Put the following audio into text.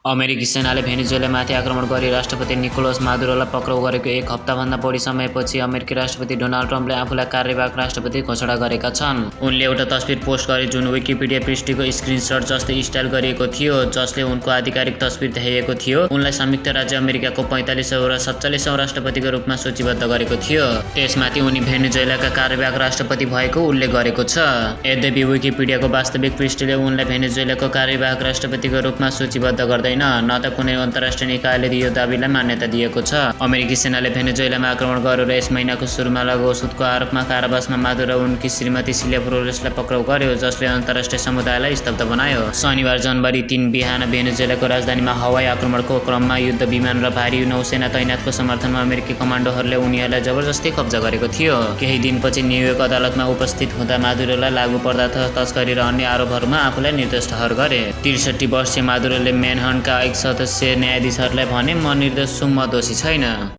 अमेरिकी सेनाले भेनेजुएलामाथि आक्रमण गरी राष्ट्रपति निकोलस मादुरोलाई पक्राउ गरेको एक हप्ताभन्दा बढी समयपछि अमेरिकी राष्ट्रपति डोनाल्ड ट्रम्पले आफूलाई कार्यवाहक राष्ट्रपति घोषणा गरेका छन्। उनले एउटा तस्बिर पोस्ट गरे जुन विकिपीडिया पृष्ठको स्क्रिनशट जस्तै स्टाइल गरिएको थियो, जसले उनको आधिकारिक तस्बिर देखाइएको थियो। उनलाई संयुक्त राज्य अमेरिकाको 45औं र 47औं राष्ट्रपतिको रूपमा सूचीबद्ध गरेको थियो। त्यसमाथि उनी भेनेजुएलाका कार्यवाहक राष्ट्रपति भएको उल्लेख गरेको छ। यद्यपि विकिपीडियाको वास्तविक पृष्ठले उनलाई भेनेजुएलाको कार्यवाहक राष्ट्रपतिको रूपमा सूचीबद्ध गर्दैन, न त कुनै अन्तर्राष्ट्रिय निकायले यो दाबीलाई मान्यता दिएको छ। अमेरिकी सेनाले भेनेजुएलामा आक्रमण गरेर यस महिनाको सुरुमा लघु औषधको आरोपमा कारावासमा मादुरो र उनकी श्रीमती सिलिया फ्लोरेसलाई पक्राउ गर्यो, जसले अन्तर्राष्ट्रिय समुदायलाई स्तब्ध बनायो। शनिबार जनवरी 3 बिहान भेनेजुएलाको राजधानीमा हवाई आक्रमणको क्रममा युद्ध विमान र भारी नौसेना तैनातको समर्थनमा अमेरिकी कमान्डोहरूले उनीहरूलाई जबरजस्ती कब्जा गरेको थियो। केही दिनपछि न्युयोर्क अदालतमा उपस्थित हुँदा मादुरोलाई लागू पदार्थ तस्करी र अन्य आरोपहरूमा आफूलाई निर्दोष ठहर गरे। 63 वर्षीय मादुरोले म्यानहट्टनका एक सदस्य न्यायाधीशहरूलाई भने, म निर्दोष छु, म दोषी छैन।